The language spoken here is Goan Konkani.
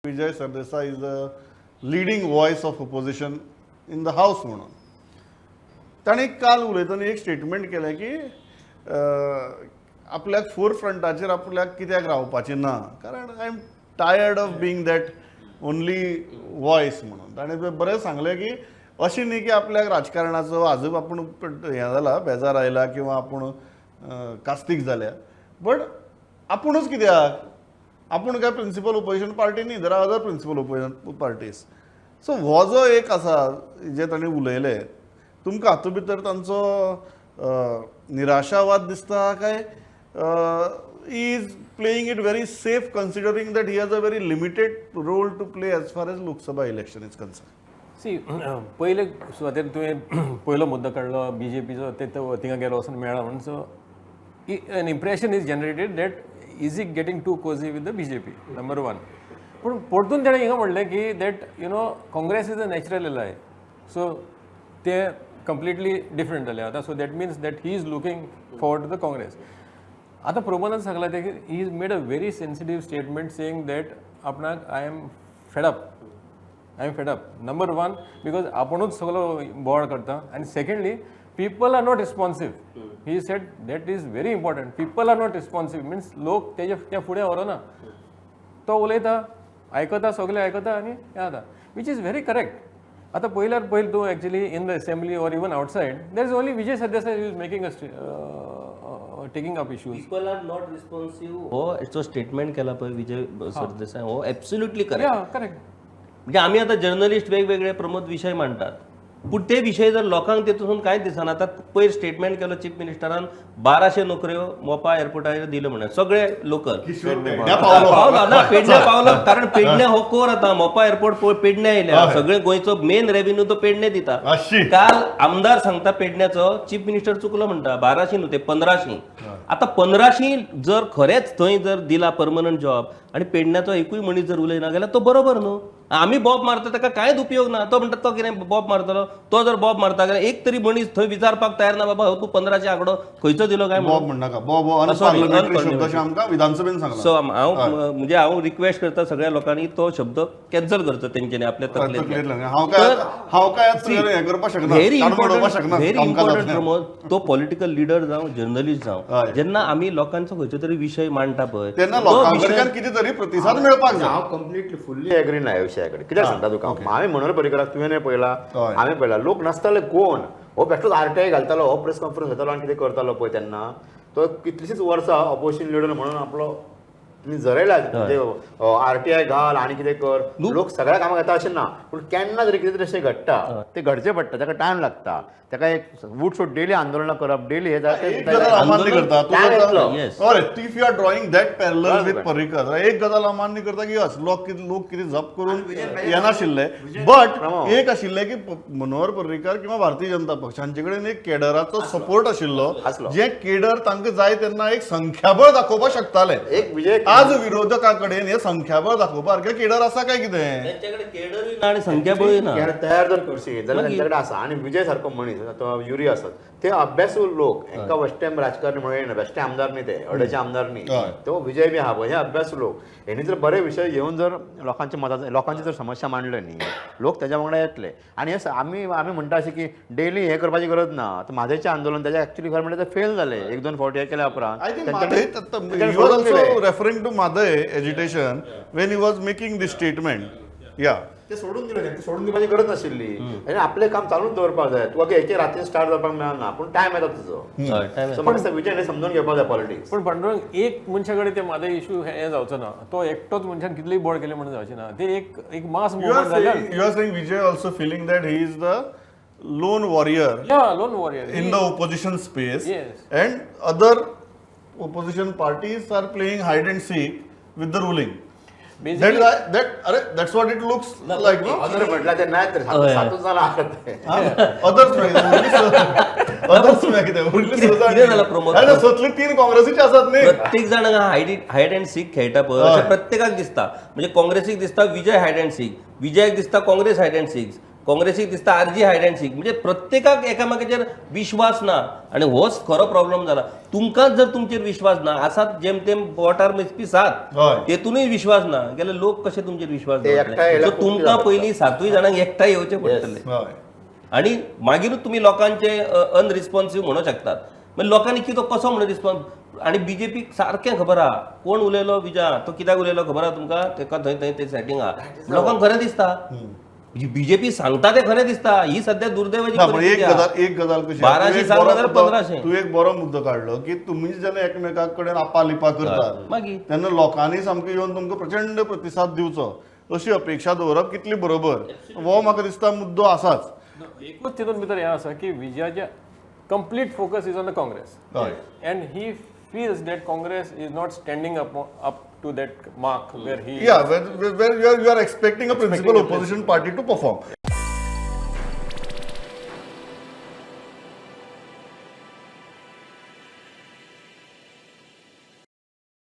Vijay Sardesai is the leading voice of opposition in the house म्हणून. ताणें काल उलयतना एक स्टेटमेंट केलें की आपल्याक फोर फ्रंटाचेर आपल्याक कित्याक रावपाचें ना, कारण I am tired of being that only voice म्हणून. ताणें बरें सांगलें की अशें न्ही की आपल्याक राजकारणाचो आजूक आपूण हें जाला, बेजार आयला किंवा आपूण कास्तीक जाल्या, बट आपुणूच कित्याक, आपूण काय प्रिंसिपल ओपोजिशन पार्टी न्ही, there are other principal opposition parties. So हो जो एक आसा जे ताणें उलयलें, तुमकां हातूंत भितर तांचो निराशावाद दिसता काय is playing it very safe, considering that he has a very limited role to play as far as Lok Sabha election is concerned? See, पयले सुरवातेर तुवें पयलो मुद्दो काडलो बीजेपीचो, ते थिंगा गेलो वचून मेळ्ळा म्हणून. So an impression is generated that is he getting too cozy with the BJP, number one. पूण परतून तेणें हिंगा म्हणलें की that Congress is a natural ally, so ते कंप्लिटली डिफरंट जालें आतां. So that means that he is looking forward to the Congress. आतां प्रमोदान सांगलां तें की he is made a very sensitive statement saying that आपणाक I am fed up, I am fed up, number one, because आपुणूच सगलो बोवाळ करता आनी secondly, people are not responsive. He said that is very important. People are not responsive means लोक तेजे त्या फुडें व्हरना. तो उलयता, आयकता, सगळे आयकता आनी हें जाता, which is very correct. आतां पयल्यार पयलीं तूं actually in the assembly or even outside, there is only Vijay Sardesai is making a taking up issues. People are not responsive हो जो स्टेटमेंट केला पळय विजय सरदेसाय, हो एब्सोल्युटली करेक्ट. या, करेक्ट. म्हणजे आमी आतां जर्नलिस्ट वेगवेगळे, प्रमोद, विशय मांडटात, पूण ते विशय जर लोकांक तेतून कांयच दिसना. आतां पयर स्टेटमेंट केलो चीफ मिनिस्टरान, 1200 नोकऱ्यो मोपा एअरपोर्टाचेर दिल्यो म्हणून, सगळे लोकल. पेडण्या पावलो. पावलो ना, पेडण्या पावलो, कारण पेडण्या हो कोर. आतां मोपा एअरपोर्ट पेडण्या येयल्या, सगळे गोंयचो मेन रेव्हेन्यू तो पेडणे दिता. अशी. काल आमदार सांगता पेडण्याचो, चीफ मिनिस्टर चुकलो म्हणटा, 1200 न्हू ते, 1500. आतां 1500 जर खरेंच थंय जर दिला परमनंट जॉब आनी पेडण्याचो एकूय मनीस जर उलयना जाल्यार तो बरोबर न्हू. आमी बोब मारता ताका कांयच उपयोग ना. तो म्हणटा, तो कितें बोब मारतलो? तो जर बोब मारता जाल्यार एक तरी मनीस थंय विचारपाक तयार ना, बाबा हो तूं 1500 आंकडो खंयचो दिलो काय म्हणून. बॉब म्हणनाका, बॉब हो Sorry, unparliamentary शब्द unparliamentary. अशें आमकां विधानसभेन सांगलां. सो हांव म्हणजे हांव रिक्वेस्ट करता सगळ्या लोकांनी तो शब्द कॅन्सल करचो तेंच्यांनी आपल्या तकलेंतल्यान. तकलेंतल्यान. हांव काय हें करपाक शकना, व्हेरी काडून उडोवपाक इम्पॉर्टंट, शकना व्हेरी कामकाज इम्पॉर्टंट. जातलें. प्रमोद, तो पॉलिटिकल लिडर जावं, जर्नलिस्ट जावं, जेन्ना आमी लोकांचो खंयचो तरी विशय मांडटा पळय, तेन्ना तो लोकां विशय कडल्यान कितें तरी प्रतिसाद मेळपाक जाय. हांव कंप्लिटली फुल्ली एग्री ना ह्या विशया कडेन. कित्याक सांगता तुका, हांवें मनोहर पर्रीकराक तुवें पळयला, हांवें पळयला, लोक नासताले कोण. हो बेश्टोच आरटीआय घालतालो, हो प्रेस कॉन्फरन्स घेतालो आनी कितें करतालो पळय. तेन्ना तो कितलीशीच वर्सां ऑपोजिशन लिडर म्हणून आपलो तिणी झरयला. म्हणजे आरटीआय घाल आनी कितें कर, लोक सगळ्या कामाक येता अशें ना, पूण केन्ना तरी कितें तरी अशें घडटा, ते घडचें पडटा. ताका टायम लागता, ताका एक वूट सोड डेली आंदोलनां करप, डेली हे एक गजाल हांव मान्य करता. तूं टायम येतलो. हय, if you are drawing that parallel with बरोबर. पर्रीकर, एक गजाल हांव मान्य करता की हस लोक कितें जप करून येनाशिल्ले, बट एक आशिल्लें की मनोहर पर्रीकर किंवा भारतीय जनता पक्ष हांचे कडेन एक केडराचो सपोर्ट आशिल्लो, आसलो. जे केडर तांकां जाय तेन्ना एक संख्याबळ दाखोवपाक शकताले. एक विजय आज विरोधका कडेन हे संख्याबळ दाखोवपा सारकें केडर आसा काय कितें? त्यांच्याकडे केडरूय ना आनी संख्याबळूय ना. केन्ना तयार जर करशी जाल्यार त्यांच्याकडे आसा. आनी विजय सारको मनीस अथवा युरी आसत, ते अभ्यासू लोक. हेंकां बेश्टे राजकारणी म्हणून येना, बेश्टे आमदार न्ही ते, अडेचे आमदार न्ही. तो विजय बी आहा पळय, हे अभ्यासू लोक. हेणी जर बरे विशय घेवन जर लोकांच्या मतां, लोकांची जर समस्या मांडल्यो न्ही, लोक तेज्या वांगडा येतले. आनी हे आमी म्हणटा अशें की डेली हे करपाची गरज ना. आतां म्हादयचें आंदोलन तेजें एक्चुअली खरें म्हणल्यार ते फेल जालें. एक दोन फावटी हे केल्या उपरांत I think तेंच्यानी Mhadei, he was सोडून दिलें. also referring to Mhadei agitation when he was making this statement. Yeah. ते सोडून दिले, ते सोडून दिवपाची गरज नाशिल्ली. आनी आपलें काम चालूच दवरपाक जाय. तुका एके रातीन स्टार्ट जावपाक मेळना, पूण टायम येता तुजो. हय, time सो म्हाका दिसता विजय समजून घेवपाक जाय पॉलिटिक्स. पण पांडुरंग, एक मनशा कडेन ते म्हादय इशू हें जावचो ना. तो एकटोच मनशान कितलीय बोड केले म्हणून जावचें ना. ते एक एक मास You are movement जाल्यार. saying, you are saying Vijay also feeling that he is the lone warrior yeah, lone warrior in the opposition space and other opposition parties are playing hide and seek with the ruling. That, that, अरे, that's what it looks like, no? Other म्हटल्यार ते नाही तर सातूच जाणां आहात ते. अदर्स, अदर्स म्हळ्यार कितें? उरली कितें जालां, प्रमोद? अरे, सतले तीन काँग्रेसीचे आसात न्ही. प्रत्येक जाण हायड हायड अँड सीक खेळटा पळय, अशें प्रत्येकाक दिसता. म्हणजे काँग्रेसीक दिसता विजय हायड अँड सीक, विजयाक दिसता काँग्रेस हायड अँड सीक. काँग्रेसीक दिसता आरजी हायड अँड सीक. म्हणजे प्रत्येकाक एकामेकाचेर विश्वास ना आनी होच खरो प्रॉब्लम जाला. तुमकांच जर तुमचेर विश्वास ना, आसात जेमतेम बोटार मेजपी सात, तेतूनय विश्वास ना जाल्यार लोक कशे तुमचेर विश्वास ते एकठांय दवरतले? येयल्यार सो खूब तुमकां कितें. पयलीं सातूय जाणांक एकठांय येवचें पडटलें आणि मागीरूच तुमी लोकांचे अनरिस्पॉन्सिव म्हणू शकतात. मागीर लोकांनी कितें कसो म्हणून रिस्पॉन्स? आनी बीजेपीक सारकें खबर आहा कोण उलयलो, विजा तो कित्याक उलयलो खबर आहा तुमकां, तेका थंय थंय तें सेटींग आहा. लोकांक खरें दिसता, बीजेपी सांगता तें खरें दिसता. ही सध्या दुर्दैवाची ना, पण एक परिस्थिती आहा. गजाल, एक गजाल कशी आहा, 1200 तूं एक सांगला बरो जाल्यार 1500. तूं एक बरो मुद्दो काडलो की तुमी जेन्ना एकमेका कडेन आपालिपा करतात मागीर तेन्ना लोकांनी सामकें येवन तुमकां प्रचंड प्रतिसाद दिवचो अशी अपेक्षा दवरप कितली बरोबर, हो म्हाका दिसता मुद्दो आसाच. एकूच तितून भितर हें आसा की विजयाचे complete focus is on the Congress and he feels that Congress is not standing up to that mark where he Yeah, where you are expecting a principal opposition party to perform.